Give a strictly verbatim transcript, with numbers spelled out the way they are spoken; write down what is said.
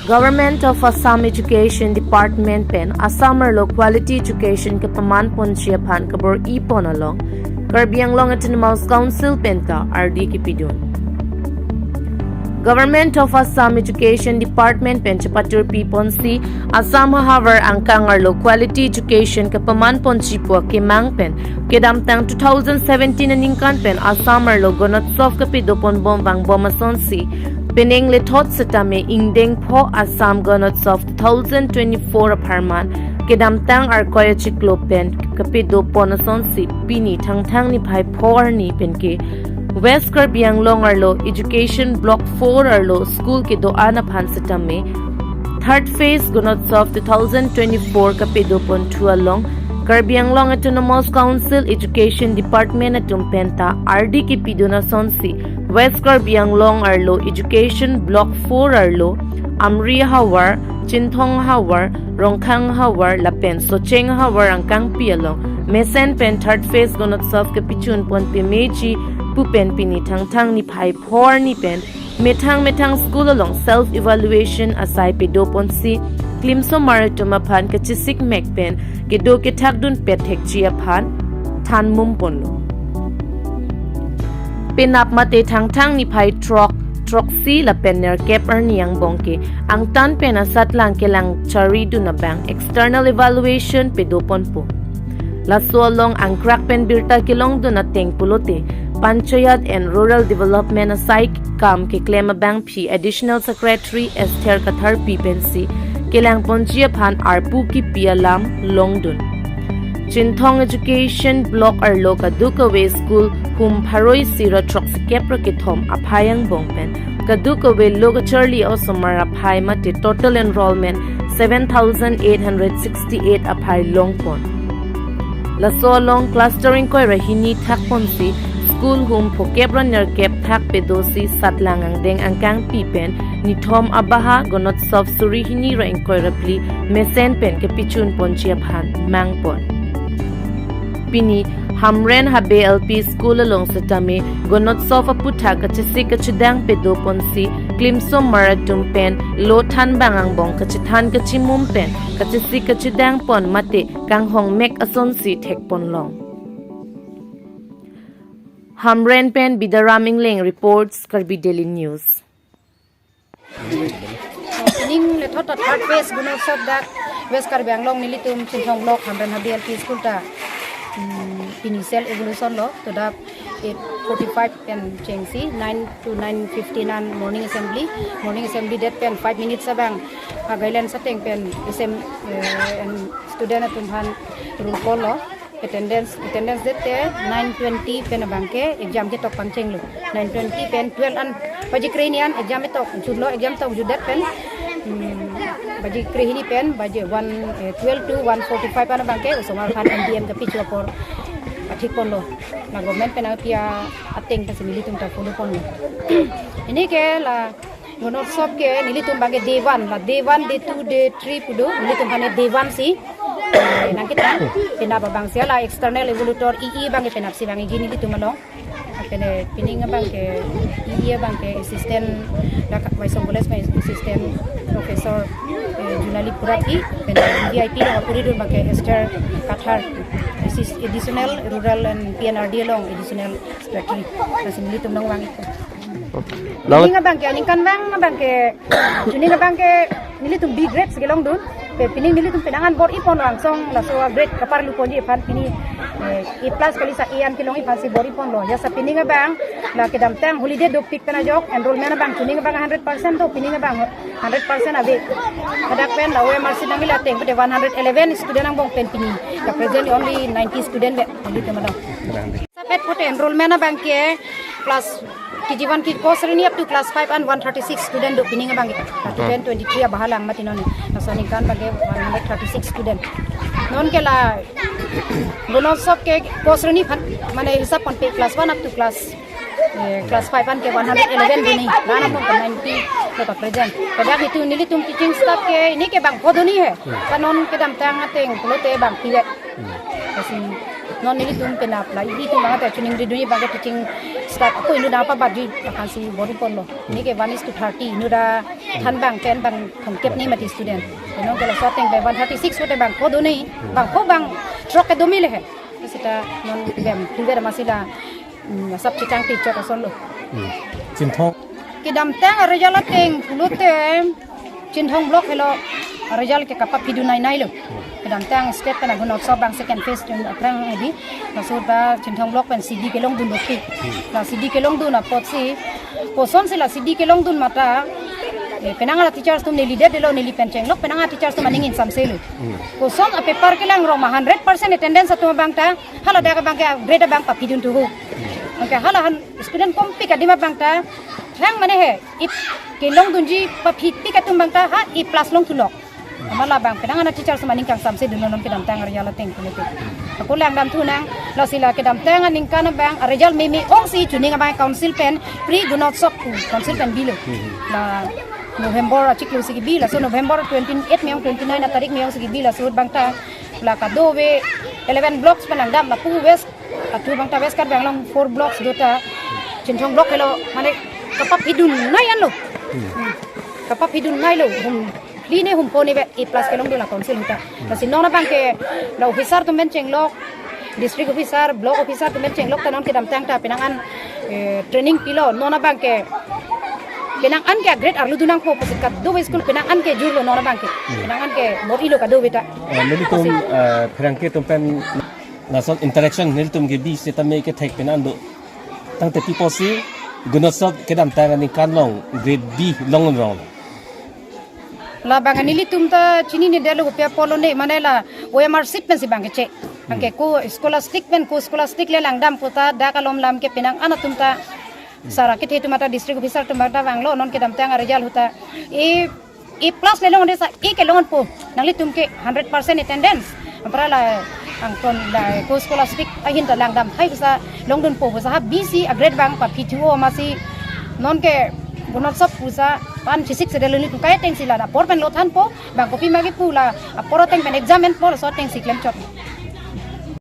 Government of Assam Education Department pen Assam arlo quality education kepaman ponji aphan kabor-i pon along Karbi Anglong Autonomous Council penta ardi kepidun. Government of Assam Education Department pen chepatur pi ponsi Assam ahavar angkang arlo quality education kepaman ponji pu akemang pen kedamtang two thousand seventeen aningkan pen Assam arlo Gonotsav kepido pon bom vang bom asonsi penang lethot setame ingdeng pho Assam Gonotsav two thousand twenty-four apharman kedamtang Arkoi achiklo pen kepido pon asonsi pini Thangthang niphai pho arni penke West Karbi Anglong arlo Education Block four arlo school kedo-an aphan setame third phase Gonotsav two thousand twenty-four kepido pon thu along Karbi Anglong Autonomous Council Education Department atum penta ardi kepidun asonsi West Karbi Anglong arlo Education Block four arlo Amri havar, Chinthong havar, Rongkhang havar lapen Socheng havar angkangpi along mesen pen third phase Gonotsav kepichun pon pemeji pu pen pini Thangthang niphai pho arni pen methang methang school along self evaluation asai pedo ponsi klimsomar atum aphan kachesik mek pen kedo kethak dun pet thekji aphan than mum ponlo. Penap mate Thangthang niphai throk throksi lapen nerkep arni angbong ke angtan pen asatlang kelang chari dun abang external evaluation pedo ponpo. Laso along angkrak pen birta kelong dun ateng pulote Panchayat and Rural Development asai kam keklem abangpi Additional Secretary Esther Katharpi pensi kelang ponji aphan arpu kipi alam long dun. Chinthong Education Block arlo kadokave school hum pharo isi ra throksi kep ra kethom aphai angbong pen kadokave lo kacharli osomar aphai mate total enrollment seven thousand eight hundred sixty-eight aphai long pon. Laso along cluster ingkoi ra hini thak ponsi school hum phokep ra nerkep thak pedosi satlang angdeng angkangpi pen nithom abaha Gonotsav suri hini ra ingkoi ra phli mesen pen kepichun ponji aphan mang pon. Pini Hamren Habe L P School along setame Gonotsav aputhak kachesik kachedang pedo ponsi klimsomar atum pen lo thanbang angbong kachethan kachimum pen kachesik kachedang pon mate kanghong mek asonsi thek pon long. Hamren pen Bidaram Ingleng reports, Karbi Daily News. Ning lethot ta third phase Gonotsav dak West Karbi Anglong nelitum Chinthong Block Hamren Habe L P School ta, hmm, pini self evaluation lo, to dak eight forty-five pen chengsi nine to nine fifteen an morning assembly, morning assembly det pen five minutes abang, ah, guidelines ateng pen isem, eh, student atum aphan roll call lo. Attendance, attendance det te nine twenty pen abangke exam ketok pangchenglo. Nine twenty pen twelve an baji krehini an exam ketok jutlo, exam tok jutdet pen, hmm, baji krehini pen baji one, eh, twelve to one forty-five an abangke osomar aphan M D M kepichu apor athik ponlo. La government pen api ateng ta si nelitum ta follow ponlo. Pini ke la Gonotsav ke nelitum abangke day one, la day one, day two, day three pu do, nelitum aphan day one si, eh, nangkethan, penap abangsi la external evaluator E E abangke penapsi vangji nelitum along. Pene pining abangke E E abangke assistant, dak Waisong College ma assistant professor, eh, Junali Purapi, pene V I P lo apuri dun abangke Esther Kathar, assist-, additional rural and P N R D along additional secretary. Lasi nelitum nangvang-ikpo. Lalu pining abangke, aningkanvang abangke, chuning abangke, nelitum B grade si kelong dun. Pe pining nelitum penang an bor-i pon langsong, laso grade kaparlu ponji aphan pini, eh, A plus kali sa A an kelongji aphansi bor-i ponlo. Ya sa pining abang, la kedamtang holiday dopik pen ajok, enrollment abang chuning abang hundred percent do, pining abang hundred percent ave. Hadak pen la O M R C nangli ateng, pute one hundred eleven student angbong pen pini. Ka present only ninety student ve, nelitum along. Sapet pute enrollment abangke class K G one, K G, ko sreni up to class five an one thirty-six student do pining abangke. Two thousand twenty-three abahalang mati non. Laso aningkan abangke one hundred thirty-six student. Non ke la Gonotsav ke ko sreni aphan, mane hisap ponpe class one up to class, eh, class five an ke one hundred eleven duni. Nana pon ninety lo ka present. Pada itu nelitum teaching staff ke pini ke bangpho duni he. Kanon kedamtang ateng pulote bangphi vet. Lasi Non nelitum penap la, itum bang ate chuning ridui bang ke teaching staff ako inut da pabat ji akan si bor-i ponlo. Neke one is to thirty, inut da than bang pen bang thomkep ni mati student. Inut ke laso ateng ke one thirty-six hote bang ko do ni, bang ko bang throk kedo mele he. Seta non bem tuver masih la, mm, sab chechang teacher asonlo. Chinthong. Kedamtang result ateng pulote Chinthong block helo result ke kapaphidun nei nei lo. Kedamtang state pen Gunotsov bang second phase jun aphrang edi. Laso ta Chinthong block pen C D kelongdun dopi. La C D kelongdun apotsi, kosonsi la C D kelongdun mata, eh, penang ara teachers atum neli det delo, neli pen chenglok, penang ara teachers atum aning ingsamse lo. Koson a paper kelang rong ma hundred percent attendance atum bang ta, hala dak bang ke grade bang paphidun thuhu. Bang ke hala han student kompik adim bang ta, thang mane he, ip kelongdunji paphipik atum bang ta, ha, A plus longthulok. Amat la bang penang ara teachers atum aning kangsamse dunnon kedamtang result ateng kuni tu. Ako langdam thunang, lasi la kedamtang aningkan bang result meme ongsi chuning abang council pen pre Gunotsov pu council pen bilo. La November achiklo si kebi, laso November twenty-eight me-ong, twenty-nine atarik me-ong si kebi, laso bang ta la kadokave eleven blocks pen langdam, lapu West, atu bang ta West Karbi Anglong four blocks do ta, Chinthong block helo mane kapaphidun nei anlo. Hmm. Kapaphidun nei lo, hum, phli ne hum po ne be A plus kelongdun la council ahut ta. Lasi non abang ke la officer atum pen chenglok, district officer, block officer atum pen chenglok ta non kedamtang ta penang an, eh, training pilo, non abang ke penang an ke grade arlu dun nangpo pusi kadokave school penang an ke jurlo non abang ke. Penang an ke bor-ilo kadokave ta. Eh, nelitum, eh, pherangke atum pen lason interaction nelitum kebi setame kethek penang an do. Tangte pi apotsi Gunotsov kedamtang aningkan along grade B long rong. La bang nelitum ta chinine det lo, kopi apotlo ne mane la O M R sheet pensi bang keche. Anke ko scholastic pen ko scholastic le langdam pu ta dak alom lam ke penang an atum ta sara kethe atum ta district officer atum ta vanglo non kedamtang result ahut ta. E, A plus le long de sa A kelongpo. Nanglitum ke hundred percent attendance. Ampara la angton la ko scholastic ahin ta langdam hai sa longdunpo sa ha B C a grade bang paphi thuo masi non ke Gunotsov pu sa pan chisik se delo nelitum kai ateng si la apor pen lo thanpo, bang kopi ma kepu la apor ateng pen exam enpo laso ateng si klemchot.